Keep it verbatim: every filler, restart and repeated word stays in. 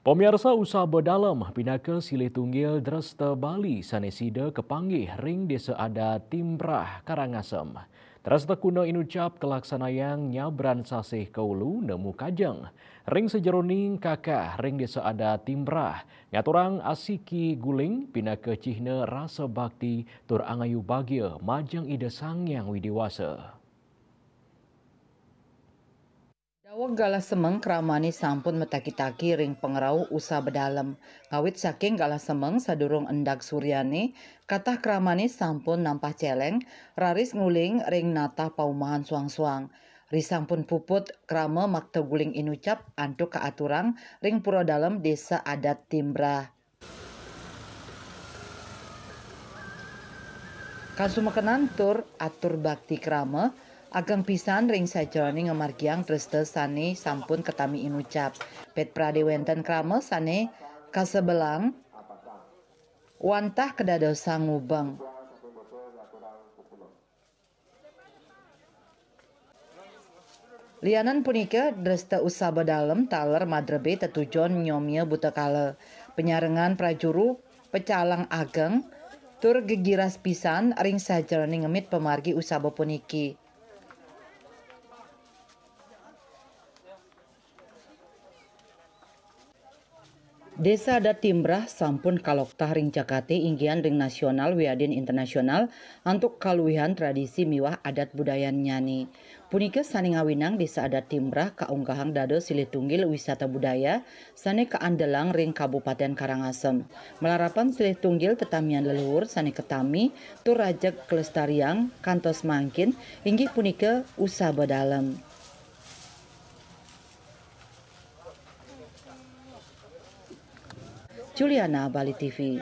Pamiarsa, Usaba Dalem pinaka silih tunggil dresta Bali sane sida kapanggih ring Desa Adat Timbrah, Karangasem. Dresta kuna inucap kalaksanayang nyabran sasih kaulu nemu kajeng. Ring sajeroning kakah ring Desa Adat Timbrah ngaturang asiki guling pinaka cihna rasa bakti tur angayu bagia majeng Ida Sang Hyang Widi Wasa. Daweg galah semeng kramane sampun mataki-taki ring pangrauh Usaba Dalem. Ngawit saking galah semeng sadurung endag suryane, katah kramane sampun nampah celeng, raris nguling ring natah paumahan suang-suang. Risampun puput krama makta guling inucap antuk kaaturang ring Pura Dalem Desa Adat Timbrah. Kasumekenan tur atur bakti krama ageng pisan ring sajeroning ngamargiang dresta sane sampun katami inucap. Pet prade wenten krama sane kasebelang wantah kadadosang ngubeng. Lianan punika, dresta Usaba Dalem taler madrebe tetujon nyomia buta kala. Panyarengan prajuru pecalang ageng tur gegiras pisan ring sajeroning ngemit pamargi Usaba puniki. Desa Adat Timbrah sampun kaloktah ring jagate inggihan ring nasional wiadin internasional antuk kaluihan tradisi miwah adat budayannyane. Punika sane ngawinang Desa Adat Timbrah kaunggahang dados silih tunggil wisata budaya sane kaandelang ring Kabupaten Karangasem. Malarapan silih tunggil tetamian leluhur sane katami tur rajeg kalestariang kantos mangkin, inggih punika Usaba Dalem. Juliana, Bali T V.